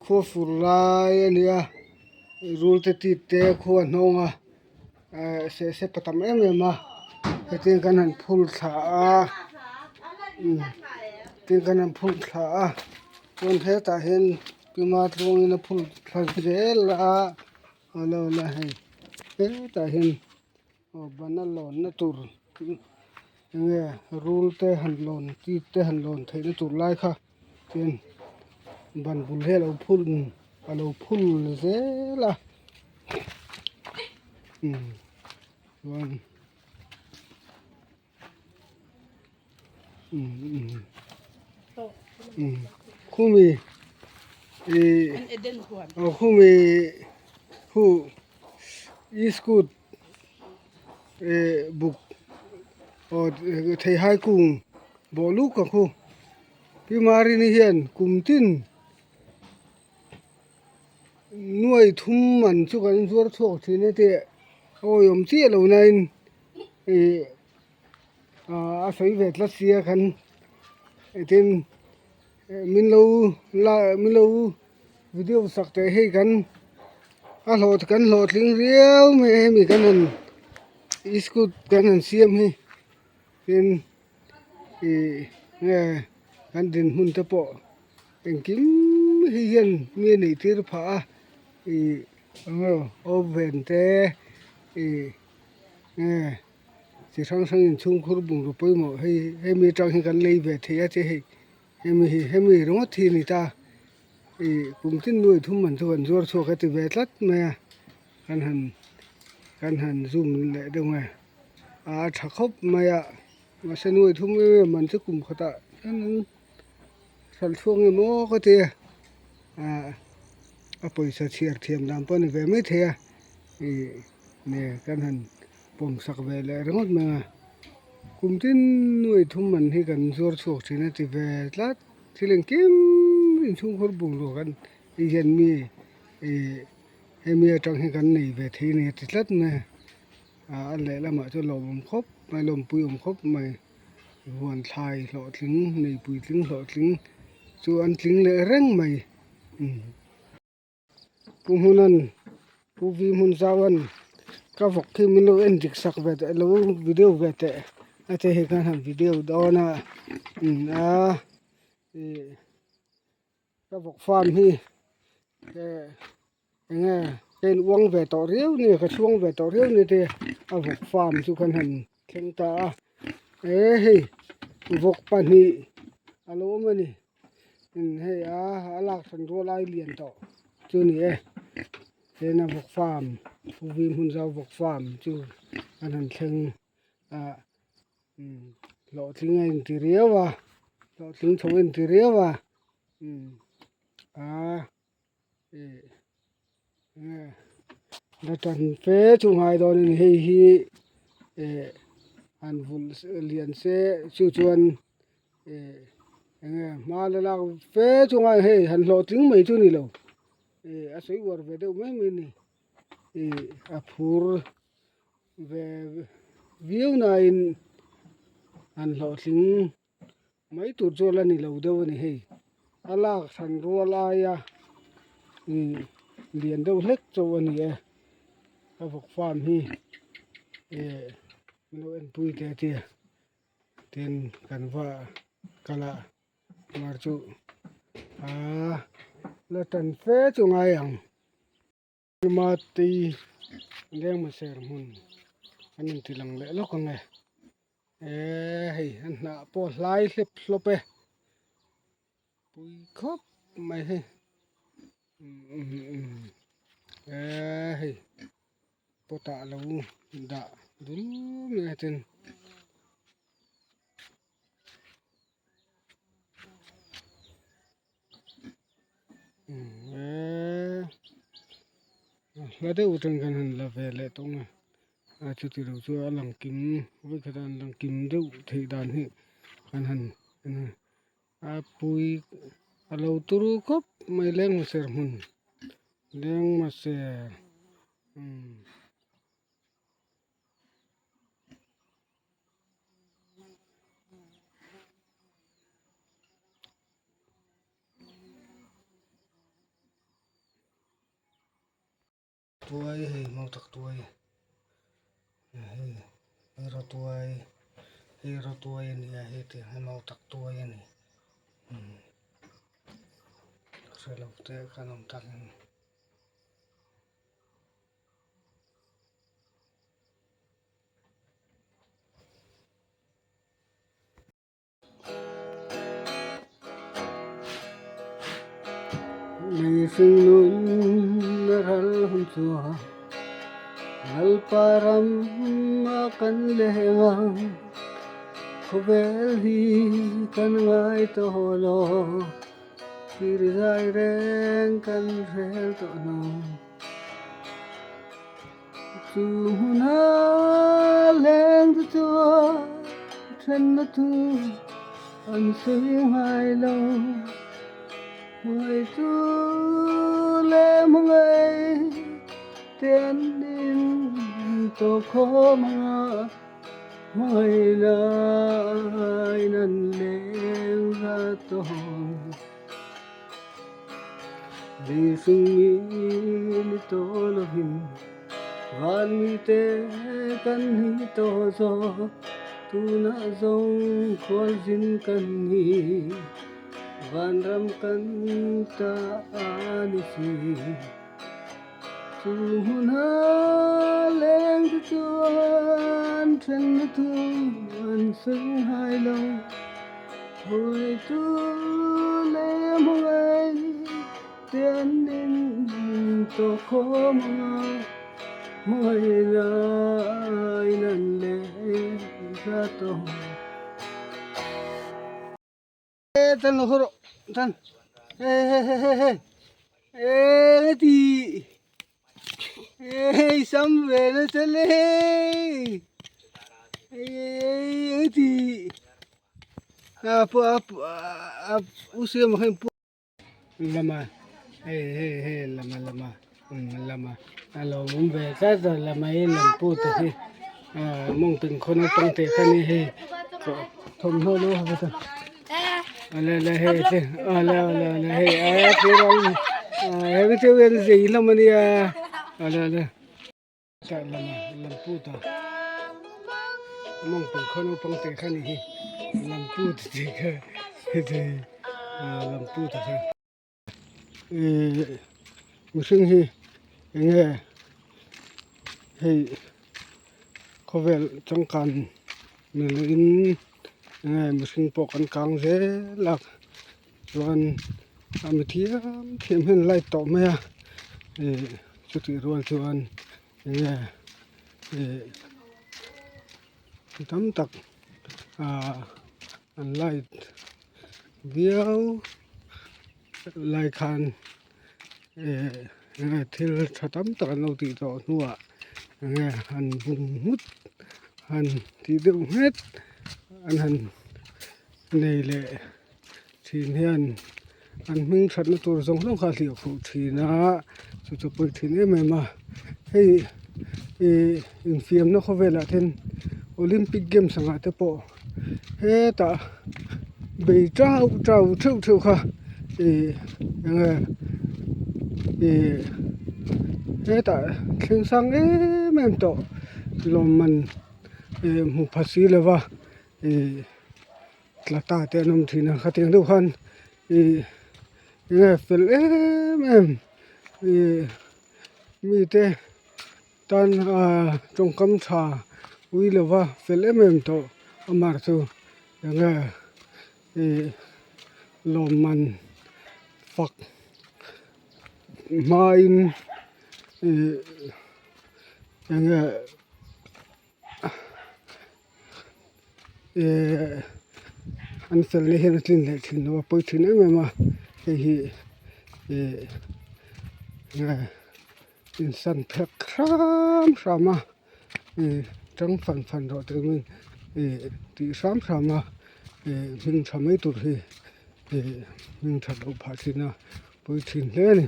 Khua fur lai a nia rul te tit te khua hnawng a eh seh sep a tam em em a hetiang kan han phul thla a umm hetiang kan han phul thla a chuan hetah hian pi Matluangin a phul thla zel a a lo la hei hetah hian aw ban a lawnna tur enge rul te han lawn tit te han lawn theihna tur lai kha chuan ban bul hi a lo phul a lo phul zel a umm chuan umm umm khumi ih aw khumi khu iskut eh buk aw theihai kung bawh luk ang khu pi marini hian kum tin nuai thum man chu kan zuar chhuak thin a tih awihawm chiah lo nain ih a sawi ve tlat sia khan tin min lo la min lo video sak teh hei kan a hlawh kan hlawhtling riau mai a hemi kan han iskut kan han siam hi tin ih nge kan dinhmun te pawh engkim hi hian mi a neih tir phah a ih eng emaw oven te ih nge chi hrang hrang inchhungkhur bungraw pawimawh hei hemi atang hian kan lei ve thei a che hei hemi hi hemi ringawt hi a ni ta ih kum tin nuai thum man chu kan zuar chhuak a ti ve tlat mai a kan han kan han zoom leh deuh nge a tha khawp mai a mahse nuai thum em em man chu kum khatah hian an hralh chhuak nge maw ka ti a ah a pawisa chhiar thiam dan pawh a ni ve maithei a ih nge kan han pawm sak ve leh ringawt mai a kum tin nuai thum man hi kan zuar chhuak thin a ti ve tlat thil engkim inchhungkhur bungrua kan hei hian mi ih hemi atang hian kan nei ve thei a ni a ti tlat mai a a lehlamah chuan lawmawm khawp mai lawmpui awm khawp mai huan thlai hlawhtling nei puitling hlawhtling chu an tling leh reng mai umm. Pu Hmunan Pu Vi Hmun Zauan ka vawk khi min lo en dik sak ve teh lo video ve teh a che hei khan han video dawn a umm a ih ka vawk farm hi eh eng nge ka in uang ve tawh riau ni ka chhuang ve tawh riau ni te a vawk farm chu kan han thleng ta a e hei vawk pahnih a lo awm a ni. Hei a a lak hran rual ai lian tawh chu a ni e hena vawk farm Pu hmun zau vawk farm chu an han thleng a hlawhtling a inti riau a hlawhtling chho a inti riau a a ih nge la tan fe chu ngai dawn a ni hei hi eh han vulh lian se chu chuan eh eng nge hma la lak fe chu ngai hei han hlawhtling mai chu a ni lo eh a sawi uar ve deuh mai mai a ni ih a phur ve viau nain han hlawhtling mai tur chu a la ni lo deuh a ni hei a lak hran rual aia ih lian deuh hlek chauh a ni e a vawk farm hi eh min lo enpui teh a tia tin kan va kal a mar chu aa la tan fe chu ngai ang. Mati lengmaser hmun an inti lang leh lawk ang e eee hei an hnah pawh hlai hlep hlawp e pui khawp mai hei eee hei pot ah lo dah dul mai a tin. Hla deuh atang khan han la ve leh tawh ang a chuti lo chu a lang kim vawikhat a an lang kim deuh theih dan hi an han a pui a lo turu khawp mai lengmaser hmun lengmaser umm. Tuai hei mautak tuai hei hei rawtuai hei rawtuai a ni a hei tiang hi mautak tuai a ni umm hre lo te kan awm tak in. Mihring nun a ral hun chuan Lalpa ram a kan leng a, khawvel hi kan ngai tawh lo, thir zai reng kan rel tawh lo. Chu hmuna leng te chuan thenna thu an sawi ngai lo. Hmangaih chu leh hmangaih te an in tawh khawm ang a, hmangaih laiin an leng za tawh ang. Mihring mi ni tawh lovin van mite kan ni tawh zawk, tunah zawng khualzin kan ni, vanram kan ta a ni si. Chu hmuna leng te chuan thenna thu an sawi ngai lo. Hruaitu leh hmangaih te an in tawh khawm ang a, hmangaih laiin an leh za tawh. Tan lo rawh tan he he he he he e ti e sam ve na chale e ti a pu a a u siam khan pu lama hei hei hei lama lama lama a lo awm ve tlat a lama hi lam pu te hi mawng pin khaw naupang te kha ni hei thawmhnaw lo ha ta ale ale hei te ale ale ale hei a pu ral he mi chu hian zei hlawm a nia ale ale tah lama lam pu ta mawng pin khaw naupang te kha ni hi lam pu te tih kha heti lam pu ta kha. Ihh mihring hi eng nge hei khawvel changkan miin eng nge mihring pawh kan kang zel a chuan a mi thiam thiam hian light tawh mai a ih chutih rual chuan eng nge ih tam tak ah an light viau. Lai khan eh enge thil tha tam tak an lo tih tawh hnuah enge han bum nghut han tih deuh nghet an han nei leh thin hian an hming thatna tur zawng zawng kha a hliah khuh thin a chu chu pawi thin em em a hei ih infiamna khawvelah te hian olympic games ang ah te pawh. Hetah bei chau chau theuh theuh kha ih eng nge ih hetah thleng sang em em tawh lawmman ih hmu pha si lova ih tla ta te an awm thin a khatiang deuh khan ih eng nge fel em em ih mite. Tan tawngkam tha ui lova fel em em tawh amar chu enge ih lawmman fak hmain ih enge ih an felna hian a tlin leh thin lo a pawi thin em em a hei hi ih enge. Insan phek hram hram a ih tang fan fan rawh tih angin ih tih hram hram a ih hming tha mai tur hi ih hming that loh phah thin a pawi thin hle a ni.